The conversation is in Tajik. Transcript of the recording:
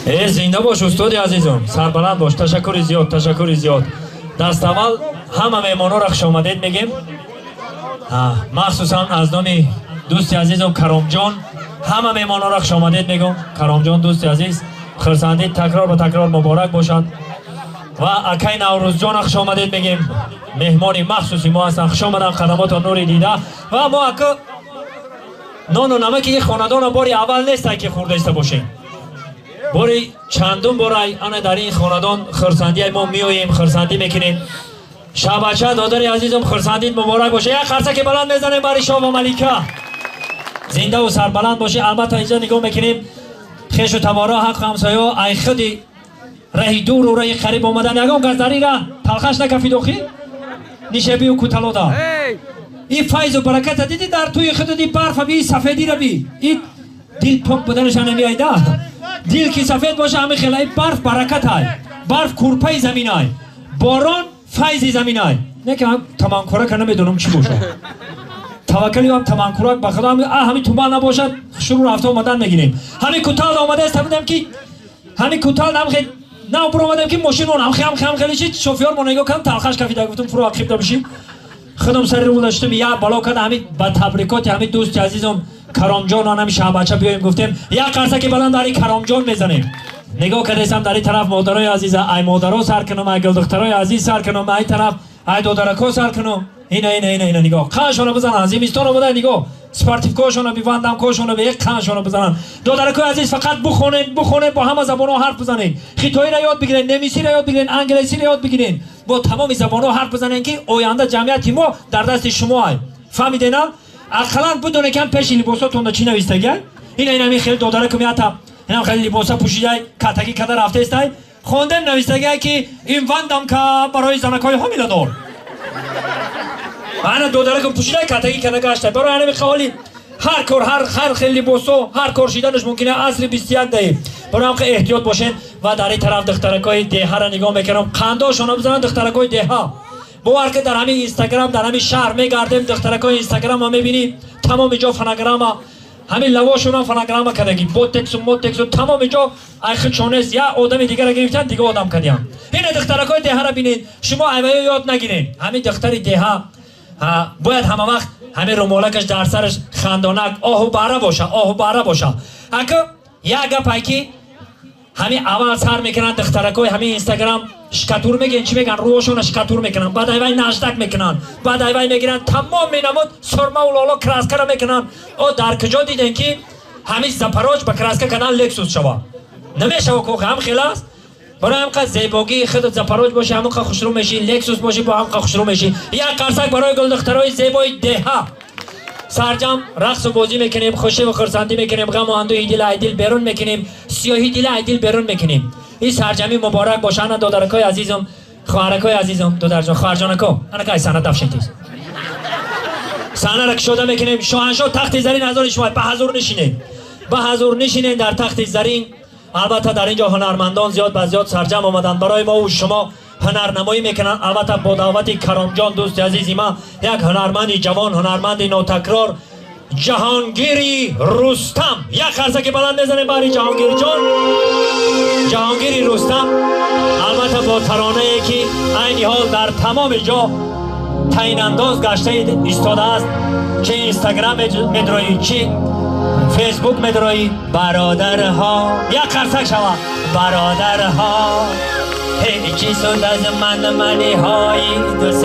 Э, зинда бош, устоди азизум, сарбаланд бош. Ташаккури зиёд, ташаккури зиёд. Даставвал ҳама меҳмонҳоро хушомадед мегем, махсусан аз номи дӯсти азизум Каромҷон ҳама меҳмонҳоро хушомадед мегӯм. Каромҷон, дӯсти азиз, хурсандӣ такрор ба такрор муборак бошад. Ва акай Наврӯзҷона хушомадед мегем, меҳмони махсуси мо ҳастанд. Хушомаданд, қадамотон нури дида. Ва мо ака нону намаки ин хонадона бори аввал нестай, ки хӯрдаиста бошем, бори чандум бора ана дар ин хонадон хурсандия мо меоем, хурсандӣ мекунем. Шабача, додари азизум, хурсандит муборак боша. Як қарсаки баланд мезанем бари шоҳ ва малика. Зиндаву сарбаланд бошӣ. Албатта, инҷа нигоҳ мекунем, хешу таборо, ҳаққу ҳамсоё ай худи раҳи дуру раҳи қариб омадан. Ягон кас дар ин раҳ талхаш накафид охи нишебию куталода. Ин файзу бараката диди, дар тӯи худи барфа би, сафедира би. И дил пок буданаша намеайда. Дил ки сафед боша, ҳами хела. Барф баракатай, барф курпаи заминай, борон файзи заминай. Не ки таманкурака намедонам чӣ боша. Таваккали ам таманкурак ба худо ҳами туман набошад, шурӯъ рафта омадан мегирем. Ҳами кутал омадааст, будем ки ҳами кутал намхе нав буромадем, ки мошинмон ҳамхе ҳамхе ҳамхеле чи шофёр мо нигоҳ кардам, талхаш кафида. Гуфтам, фурӯ ақиб бишим. Худам сари рӯ даштум, як бало карда. Ҳами ба табрикоти ҳами дӯсти азизум Каромҷон, ҳами шаҳбача биёем гуфтем. Як қарсаки баланд дари Каромҷон мезанем. Нигоҳ кардесам, дар ин тараф модарои азиза, ай модаро сар кунам, ай гулдухтарои азиз сар кунам, ай тараф ай додарако сар кунам. Ина, ина, ина, ина, нигоҳ, қаншона бизананд. Зимистон омада, нигоҳ, спортивкошона би, вандамкошона би, қаншона бизананд. Додаракои азиз, фақат бухонед, бухонед, бо ҳама забонҳо ҳарф бизанед. Хитоиро ёд бигиред, немисиро ёд бигиред, англисиро ёд бигиред, бо тамоми забонҳо ҳарф бизанед, ки оянда ҷамъияти мо дар дасти шумо ай. Фаҳмидена? Ақаллан бидонед, ки ҳам пеши либосотонда чӣ навистагиай. Ина, ина, хеле додараку меята, инам хеле либоса пӯшидай, катагӣ када рафтаестай. Хондем, навистагиай, ки ин вандамка барои занакҳои ҳомиладор. Ана додараку пӯшидай, катагӣ када гаштай. Барои ҳанами қаволи ҳар кор, ҳар хел либосо, ҳар кор шиданаш мумкин. Асри 21 даи, барои ҳам эҳтиёт бошед. Ва дар ин тараф духтаракҳои деҳаро нигоҳ мекунам, қандошона бизананд духтаракҳои деҳа. Бовар ки, дар ҳамин Инстаграм, дар ҳамин шаҳр мегардем, духтаракҳои Инстаграма мебинӣ, тамоми ҷо фонограмма, ҳамин лавошонам фонограмма кардагӣ, ботексу мотексу тамоми ҷо айхичонест. Як одами дигара гирифтан, дига одам кардиям. Ина духтаракҳои деҳаро бинед. Шумо айваё ёд нагиред. Ҳамин духтари деҳа бояд ҳама вақт ҳамин румолакаш дар сараш, хандонак, оҳу бара боша, оҳу бара боша. Ака, як гапай, ки ҳамин аввал сар мекунанд духтаракҳои ҳамин Инстаграм, шкатур мегӯян, чӣ мегӯян, рӯҳошона шкатур мекунанд, баъд айвай наждак мекунанд, баъд айвай мегиранд, тамоми намуд сурмаву лоло краскара мекунанд. О, дар куҷо дидем, ки ҳамин Запорожец ба краска кардан Лексус шава? Намешава кохи, ҳам хел аст. Барои ҳамқа зебогии худат Запорожец боши, ҳамонқа хушрӯ мешӣ, Лексус боши, бо ҳамқа хушрӯ мешӣ. Як қарсак барои гулдухтарои зебои деҳа. Сарҷам рақсу бозӣ мекунем, хушиву хурсандӣ мекунем, ғаму андӯҳи дил ай дил берун мекунем, сиёҳи дила ай дил берун мекунем. Ин сарҷамӣ муборак боша. Ана додаракои азизум, хоҳаракои азизум, додарҷон, хоҳарҷонако, анака ай саҳна дафшентиз. Саҳнаро кушода мекунем. Шоҳаншоҳ, тахти зарин аз они шумо. Ба ҳазур нишинед, ба ҳазур нишинед дар тахти зарин. Албатта, дар ин ҷо ҳунармандон зиёд ба зиёд сарҷам омаданд, барои мо шумо ҳунарнамоӣ мекунанд. Албатта, бо даъвати Каромҷон, дӯсти азизи ман, як ҳунарманди ҷавон, ҳунарманди нотакрор, Ҷаҳонгири Рустам. Як қарсаки баланд мезанем баҳри Ҷаҳонгирҷон, Ҷаҳонгири Рустам. Албатта, бо таронае, ки айни ҳол дар тамоми ҷо таъинандоз гашта истодааст, чи Инстаграм медроӣ, чи Фейсбук медроӣ. Бародарҳо, як қарсак шава. Бародарҳо, ҳечи суд аз манманиҳои дӯст.